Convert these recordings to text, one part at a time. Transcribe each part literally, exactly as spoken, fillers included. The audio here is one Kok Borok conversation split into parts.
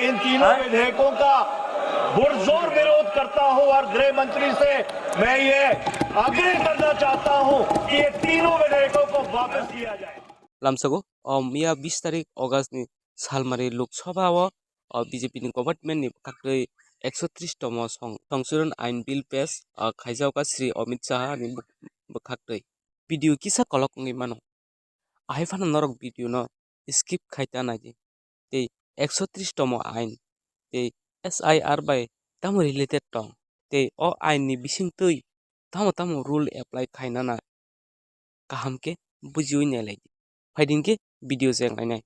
इन तीनों विधेयकों का पुरजोर विरोध करता हूं और गृह मंत्री से मैं ये आग्रह करना चाहता हूं कि ये तीनों विधेयकों को वापस लिया जाए। Lamsago, o miya bis tarik August ni salmari Lok Sabha o, o B J P ni government ni bwkhaktwi ekso tris tomo song-, songsuron ain bill pass, o, khaijak kha Shri Amit Shah ni bwk-, bwkhaktwi. Video kisa kolok wngwi mano. Ahai phano norok video no skip khai ta nai di. Tei ekso tris tomo ain tei S I R bai tamo related tong? Tei o ain ni bisingtwi tamo tamo rule apply khainana kaham khe bujiwi nailai di. Phaidi hwnkhe video se wnglainai.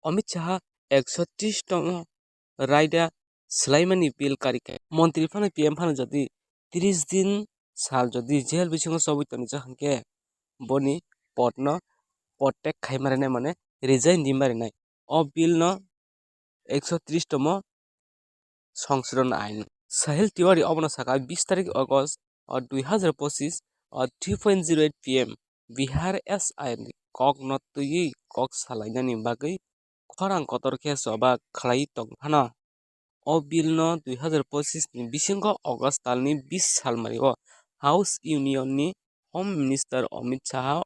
Amit Shah ekso tris tomo raida swlaimani bill kari khe. Montri phano P M phano jodi tris din sal jodi jail bisingo chobwi tonijak hwnkhe boni podno podtag khaima rwnai, mane resign dima rwnai. O bill no ekso tris tomo songsuron ain. Sahil Tiwari obono saka bis tarik August o dui hazar pochis o three point zero eight P M Bihar S I ni kokno twiwi kok salainani bagwi khorang kotor khe choba khlai tong phano. O bill no dui hazar pochis ni bisingo August talni bis salmari o House Union ni Home Minister Amit Shah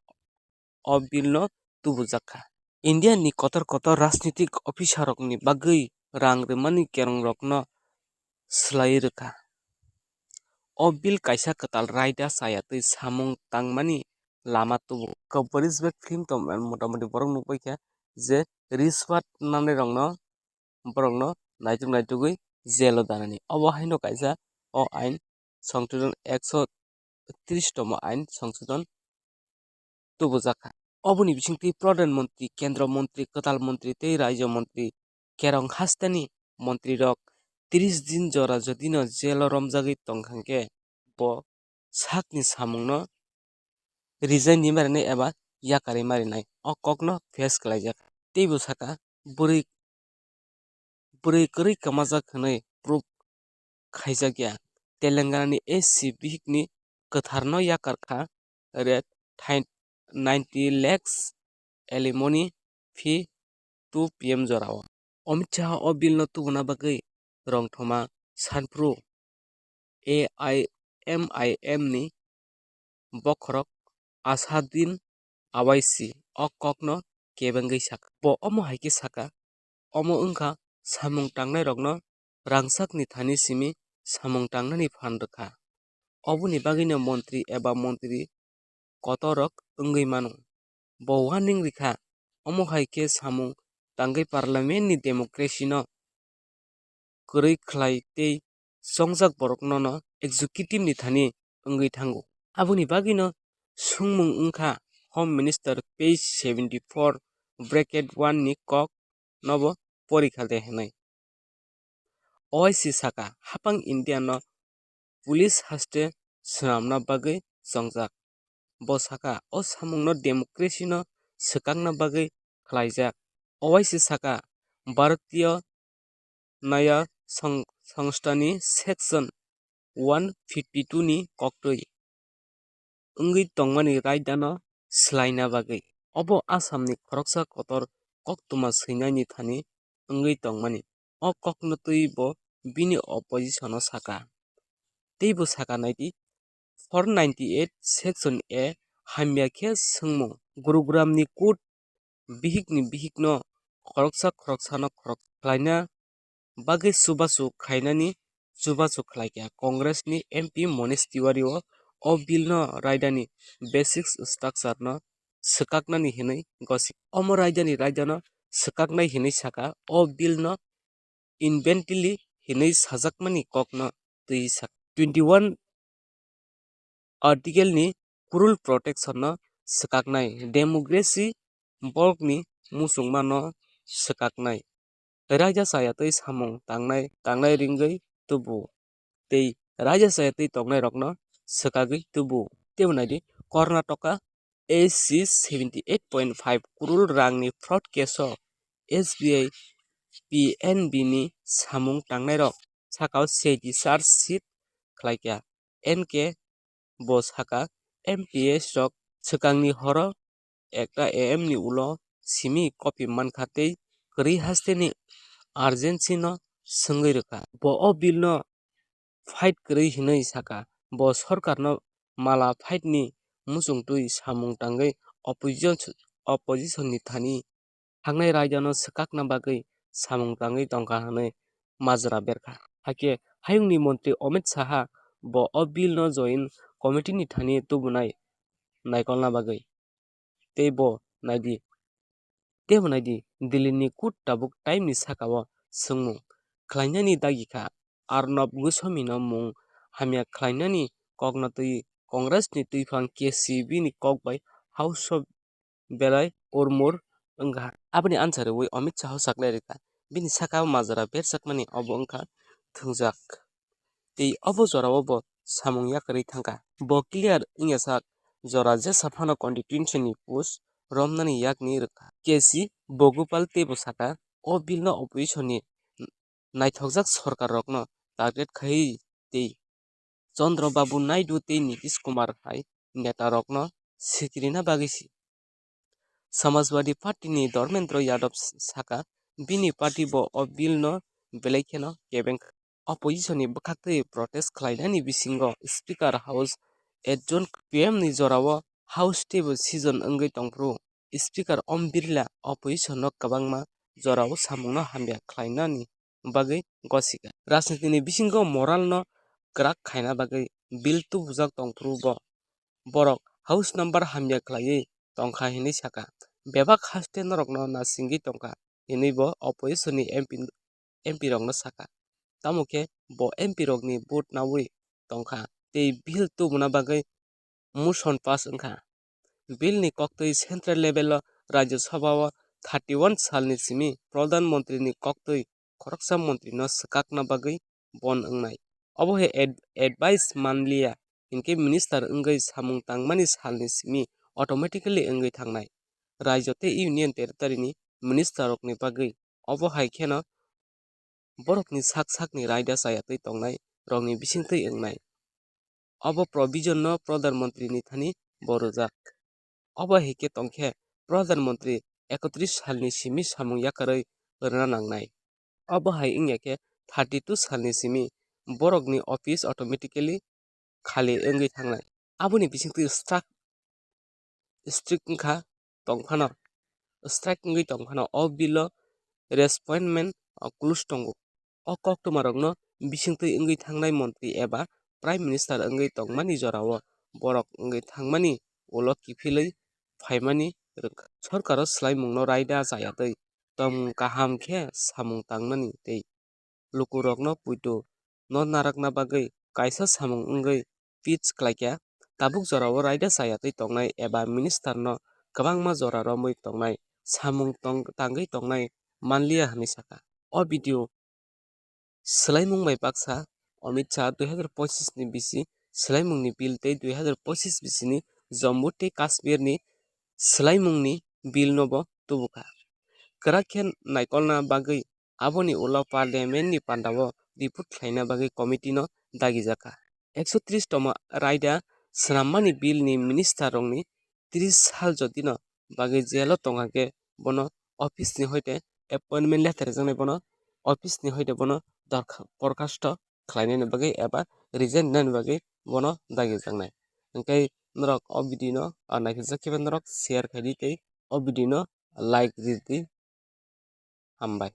o bill no tubujak kha. India ni kotor kotor rajnitik officer rok ni bagwi rang rwmani kerong rok no swlaiwi rwkha. O bill kaisa kwtal raida chaya twi samung tangmani lama tubu. Kabbaris bag film tong motamoti borok nukbai kha je rishwat nanai rokno borokno naituk naitugwi jail o danani. Obo haino kaisa o ain songsuron ekso tris tomo ain songsuron tubujak kha. Oboni bisingtwi Pradhan Mantri, Kendra Mantri, Kwtal Mantri tei Rajya Mantri kerong hasteni mantri rok tris din jora jodino jail o romjagwi tongkha hwnkhe bo sakni samungno resign ni marinai eba yakarwi marinai o kokno face khlaijak. Teibo saka bwrwi bwrwi kwrwi kwmajak hwnwi proof khaijakya. Telangana ni S C bihikni kwtharno yakar kha rate ninety lakhs alimony fee two P M jorao. Amit Shah o bill no tubuna bagwi rongthoma sanphru A I M I M ni bokhorok Asadin Awaisi o kokno kebengwi sakha. Bo omo hai khe sakha, omo wngkha samung tangnairokno rangchakni thani simi samung tangnani phan rwkha. Oboni bagwino montri eba montri kotorrok wngwi mano. Bo warning rikha, omo hai khe samung tangwi parliament ni democracy no kwrwi khlai tei chongjak borokno no executive ni thani wngwi thango. Aboni bagwino swngmung wngkha Home Minister page seventy four bracket one ni kok nobo porikha de hwnwi. O I C saka, hapang India no police haste swnamna bagwi chongjak. Bo saka, o samungno democracy no swkakna bagwi khlaijak. O I C saka, Bharatiya Nyaya Song-, Songstha ni section one fifty two ni koktwi wngwi tongmani raidano swlaina bagwi. Obo Assam ni khoroksa kotor koktwma swinani thani wngwi tongmani. O kokno twi bo bini opposition o saka. Tei bo saka naidi, four ninety eight section A hamya khe swngmung. Gurugram ni court bihik ni bihik no khoroksa khoroksa no khorok khlaina bagwi chubachu khainani chubachu khlaikha. Congress ni M P Manish Tiwari o, o bill no raidani basic structure no swkaknani hinwi gosi. Omo raidani raidano swkaknai hinwi saka, o bill no inventory hinwi sajakmani kokno twi sak. Twenty one article ni cruel protection no swkaknai, democracy borokni muchungma no swkaknai, raida chaya twi samung tangnai, tangnai ringwi tubu tei raida chaya twi tongnai rokno swkagwi tubu. Teibo naidi, Karnataka A C seventy eight point five crore rangni fraud case o S B I P N B ni samung tangnairok sakao C I D charge sheet khlaikha. N K bo saka, M P S rok swkangni horo ekta A M ni ulo simi kopi mankha tei kwrwi hasteni urgency no swngwi rwkha. Bo o bill no fight kwrwi hinwi saka. Bo sorkarno mala fight ni muchungtwi samung tangwi opposition, opposition ni thani thangnai raida no swkakna bagwi samung tangwi tongkha hwnwi majra berkha. Hakhe hayungni montri Amit Saha bo o bill no join committee ni thani tubunai naikolna bagwi. Tei bo naidi, tei bo naidi, Delhi ni court tabuk time ni saka o swngmung khlainani dagi kha. Arnab Goswami no mung hamya khlainani kokno twi Congress ni twiphang K C B ni kok bai House o belai urmur wngkha. Aboni answer rwui Amit Shah o saklai rwkha. Bini saka o majra berjakmani obo wngkha thwngjak. Tei obo jorao bo samung yakarwi thangkha. Bo clear wngya sak, jora jesa phano constituency ni post romnani yakni rwkha. K C Bogopal teibo saka, o bill no opposition ni naithokjak sorkar rokno target khai tei Chandra Babu Naidu tei Nitish Kumar hai neta rokno sikirina bagwi si. Samajwadi Party ni Dharmendra Yadav saka, bini party bo o bill no belai kheno kebeng kha. Opposition ni bwkhaktwi protest khlainani bisingo Speaker House adjourn P M ni jorao House teibo session wngwi tongphuru Speaker Om Birla opposition no kwbangma jorao samungno hamya khlainani bagwi gosikha. Rajniti ni bisingo moral no kwrak khaina bagwi bill tubujak tongphuru bo borok house number hamya khlaiwi tongkha hinwi saka. Bebak haste norokno nasingwi tongkha hinwi bo opposition ni M P, M P rokno saka. Tamo khe bo M P rokni vote naui tongkha tei bill tubuna bagwi motion pass wngkha. Bill ni koktwi central level o Rajya Sabha o thirty one salni simi Pradhan Mantri ni koktwi khoroksa montri no swkakna bagwi bon wngnai. Obo hai ad-, advice manliya hinkhe minister wngwi samung tangmani salni simi automatically wngwi thangnai. Rajya tei union territory ni minister rokni bagwi obo hai kheno borokni sak sakni raida chayatwi tongnai rokni bisingtwi wngnai. Obo provision no Pradhan Mantri ni thani bo rwjak. Obo hai khe tongkhe Pradhan Mantri ekotris salni simi samung yakarwi rwna nangnai. Obo hai wngya khe thirty two salni simi borokni office automatically khali wngwi thangnai. Aboni bisingtwi struck strict wngkha tongphano, strike wngwi tongphano o bill o respointment, o, clause tongo. O koktwmarokno bisingtwi wngwi thangnai montri eba prime minister wngwi tongmani jorao borok wngwi thangmani ulo kiphilwi phaimani rwkha. Sorkaro swlaimungno raida chayatwi tongmung kaham khe samung tangmani tei lukurokno poito no narakna bagwi kaisa samung wngwi pitch khlaikha. Tabuk jorao raida chayatwi tongnai eba minister no kwbangma jora romwi tongnai, samung tong-, tangwi tongnai manliya hwnwi sakha. O video swlaimung bai baksa Amit Shah dui hazar pochis ni bisi swlaimungni bill tei dui hazar pochis bisini Jammu tei Kashmir ni swlaimungni bill no bo tubukha. Kwrak khe naikolna bagwi aboni ulo parliament ni pandao report khlaina bagwi committee no dagijakha. Ekso tris tongma raida swnammani bill ni minister rokni tris sal jotino bagwi jail o tongkha khe bono office ni hoite appointment letter rwjaknai, bono office ni hoite bono dorkha-, borkhasto khlainani bagwi eba resign rinani bagwi bono dagijaknai. Hwnkhe norok o video no, ah, naithokjak khe norok share khaidi tei o video no like ridi. Hambai.